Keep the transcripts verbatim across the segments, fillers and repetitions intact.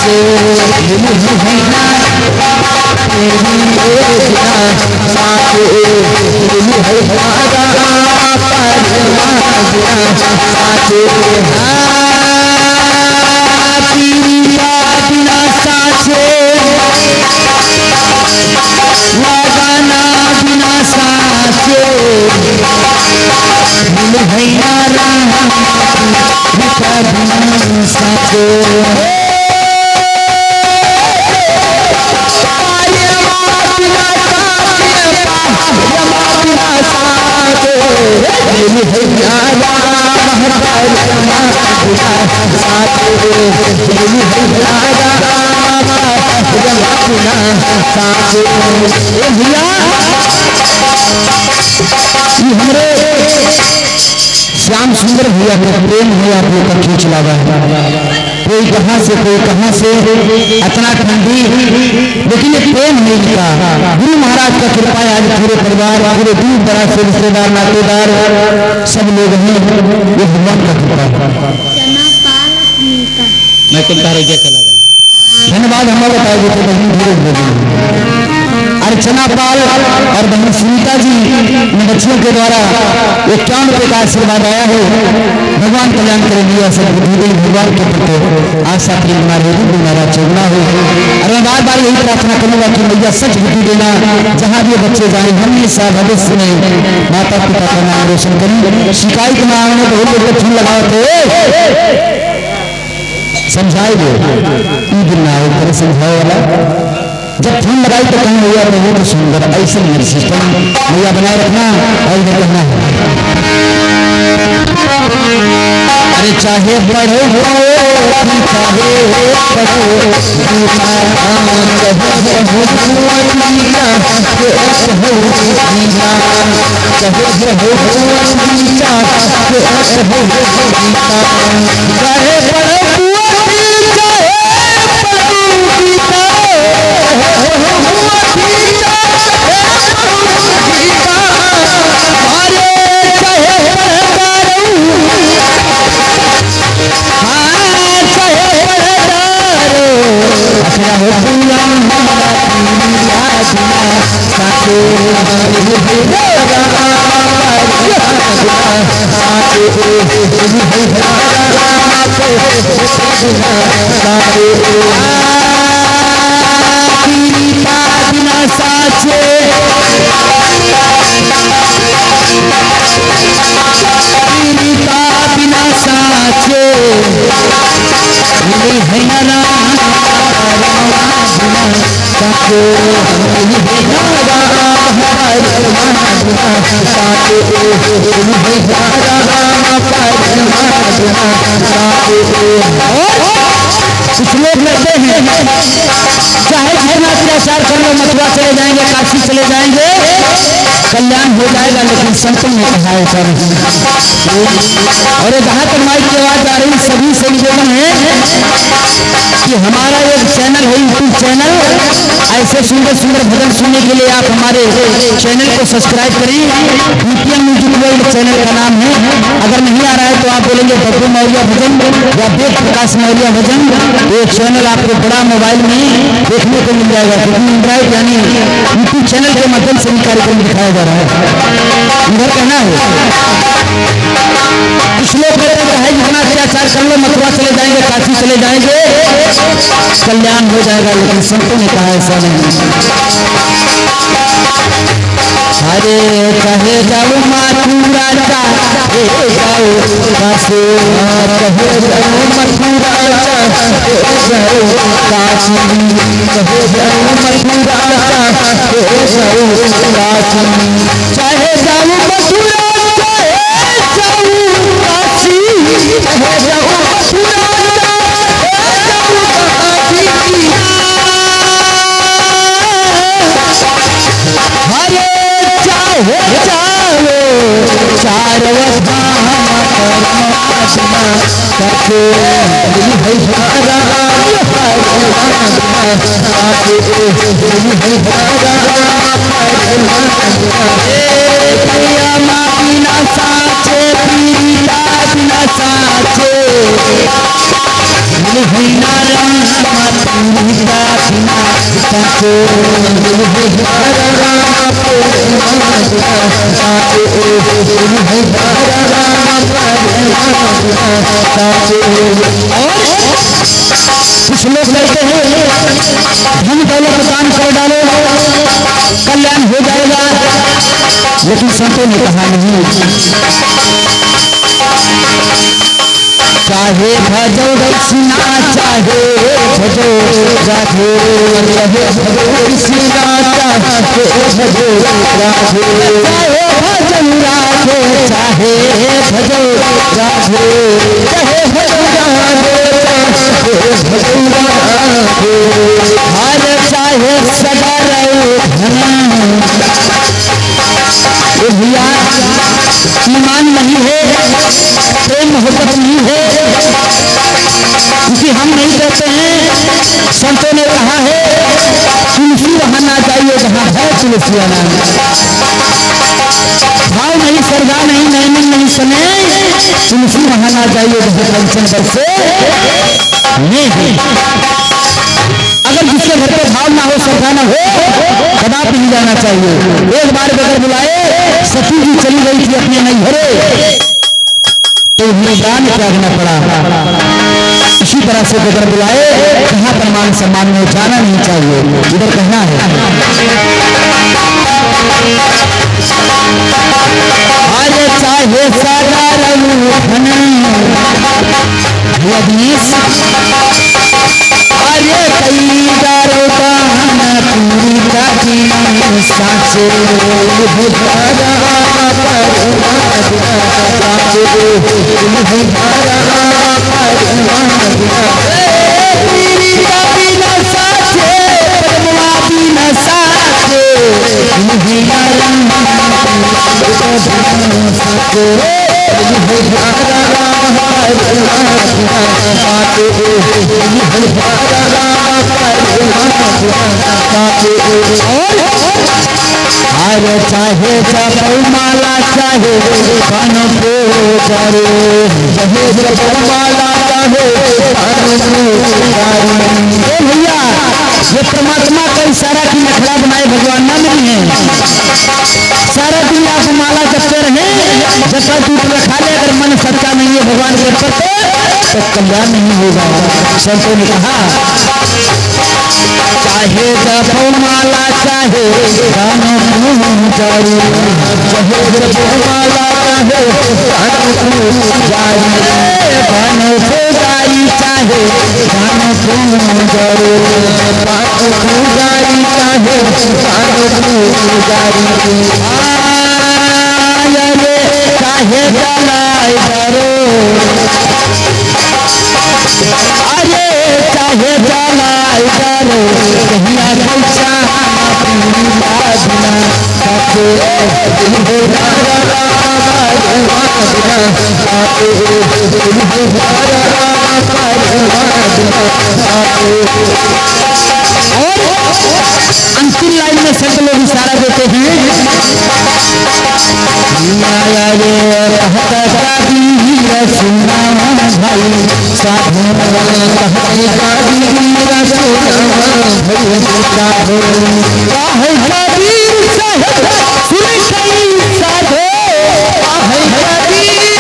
ए भैया, ये हमरे श्याम सुंदर भैया के प्रेम है, आप लोग का खींच लागा है। कोई कहाँ से, कोई कहाँ से, इतना ठंडी, लेकिन ये प्रेम है इनका। गुरु महाराज का कृपा है, आज पूरे परिवार, पूरे दूर दराज से रिश्तेदार, नातेदार, सब लोग हैं। ये भगवान का कृपा है। चना पाल मीठा। मैं तुम तारे क्या चला गया? धन्यवाद, हम बताए देते बहिनी, धीरे धीरे बोलिए। अर्चना पाल और बहन सुनीता जी ने बच्चियों के द्वारा इक्यावन रुपये का आशीर्वाद आया है। भगवान कल्याण करें, भैया सद्बुद्धि दें, भगवान के प्रति आशा प्रेम बना रहे, दुख बना रहा, चलना हो। और मैं बार बार यही प्रार्थना करूंगा कि मैया सच बुद्धि देना, जहाँ भी बच्चे जाएं, हमेशा भविष्य में माता पिता का नाम रोशन करें। शिकायत ना आने, बहुत लोग तो फोन लगाओ थे, समझाए दो, ई दिन ना आवे, करे समझावे वाला। जब फोन लगाई तो कहीं हुआ तो वो तो सुंदर, ऐसे नहीं सिस्टम भैया बनाए रखना। और इधर कहना है, अरे चाहे पढ़ो, चाहे पढ़ो, चाहे पढ़ो, कुछ लोग कहते हैं, चाहे जितना अत्याचार कर लो, मथुरा चले जाएंगे, काशी चले जाएंगे, कल्याण हो जाएगा, लेकिन संतों ने कहा ऐसा नहीं। और ये जहाँ तक माइक की आवाज आ रही, सभी से निवेदन है कि हमारा एक चैनल है, YouTube चैनल, ऐसे सुंदर सुंदर भजन सुनने के लिए आप हमारे चैनल को सब्सक्राइब करें। बीपीएम म्यूजिक वर्ल्ड चैनल का नाम है। अगर नहीं आ रहा है तो आप बोलेंगे बब्बू मौर्या भजन या वेद प्रकाश मौर्या भजन, तो ये चैनल आपको बड़ा मोबाइल में देखने को मिल जाएगा, क्योंकि एंड्रॉइड यानी YouTube चैनल के माध्यम से भी कार्यक्रम दिखाया जा रहा है। इधर कहना है, कुछ लोग कहते हैं, "भाई, जितना अत्याचार कर लो, मथुरा चले जाएंगे, काशी चले जाएंगे, कल्याण हो जाएगा," लेकिन संतों ने कहा ऐसा नहीं। अरे चाहे जाओ मथुरा, चाहे जाओ काशी, चाहे जाओ मथुरा, चाहे जाओ काशी, चाहे जाओ मथुरा, चाहे जाओ काशी, चाहे जाओ मथुरा, चाहे जाओ काशी, चाहे जाओ मथुरा, चाहे जाओ काशी। अरे चाहे जाओ चारों धाम परमात्मा, सके है राम परमात्मा, सके है राम परमात्मा। ए प्रिया माँ बिना साचे, प्रीता बिना साचे, है ना राम और कुछ लोग कहते हैं, "धन दौलत दान कर डालो, कल्याण हो जाएगा।" लेकिन संतों ने कहा, "नहीं।" चाहे भजो कृष्णा, चाहे भजो राधे, चाहे भजो कृष्णा, चाहे भजो राधे, चाहे भजो राधे, चाहे भजो राधे, चाहे भजो राधे, चाहे भजो राधे। अरे चाहे सदा रहो धन। ए भैया, ईमान नहीं है, प्रेम मोहब्बत नहीं है, क्योंकि हम नहीं कहते हैं, संतों ने कहा है, "तुलसी वहां ना जाइए जहां है तुलसी अनंत।" भाव नहीं, श्रद्धा नहीं, नैनन नहीं सने, तुलसी वहां ना जाइए जहां कंचन बरसे। नहीं। अगर जिसके घर पे भाव ना हो, श्रद्धा ना हो, कदापि नहीं जाना चाहिए। एक बार गदर बुलाए, सती जी चली गई थी अपने नैहरे, तो उन्हें प्राण त्यागना पड़ा। इसी तरह से गदर बुलाए, जहाँ पर मान सम्मान में जाना नहीं चाहिए, इधर कहना है। अरे चाहे सदा रहू धन, अरे कई दारो दान पूरी काटी साचे, हे तारा परमात्मा साचे, हे तारा परमात्मा, हे पीरी का बिना साचे, परमात्मा बिना साचे, हे तारा परमात्मा साचे। अरे चाहे जपौ माला, चाहे बन पूजारी, चाहे जपौ माला, चाहे बन पूजारी। ए भैया, ये परमात्मा का इशारा की नखड़ा बनाए भगवान ना नहीं है। सारा दिन आप माला जपते रहें, जपा दूध में खा ले, अगर मन सच्चा नहीं है भगवान के प्रति, तो कल्याण नहीं होगा। संतों ने कहा, चाहे जपो माला, चाहे बनो पूजारी, चाहे जपो माला, चाहे बनो पूजारी, बनो पूजारी, चाहे बनो पूजारी, बनो पूजारी, चाहे बनो पूजारी। अरे चाहे जलाई करो, अरे चाहे जलाई करो, कहिया कैसा पीला बिना, सके हो राम, राम, राम, राम। और अंतिम लाइन में संत लोग इशारा देते हैं, "माया रे कहत कबीर सुना भाई, साधु कहत कबीर सुना भाई, साधु।" कहे कबीर साहब सुन गई साधो, कहे कबीर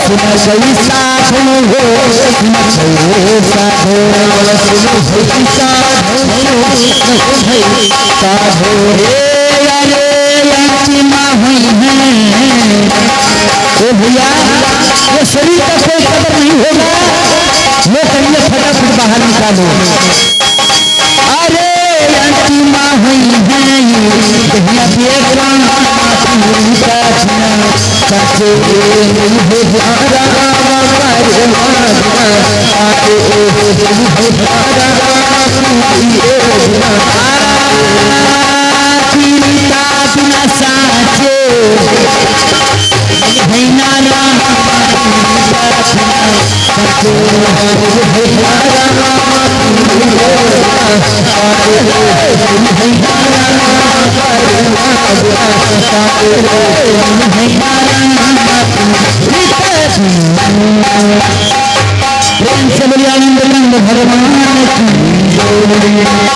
सुन गई साधो, सुन गई साधो, सुन गई साधो, सुन गई साधो, सुन गई साधो। ए अरे अंतिमा हुई है। ए भैया, ये शरीर का कोई कदर नहीं होगा, वो कहिए फटाफट बाहर निकालो। अरे अंतिमा हुई है, कहिया बेटा, सच्चे हो प्यारा, पीड़िता बिना साचे, भैना राम, प्रेम से बोलिए आनंद कंद भगवान की।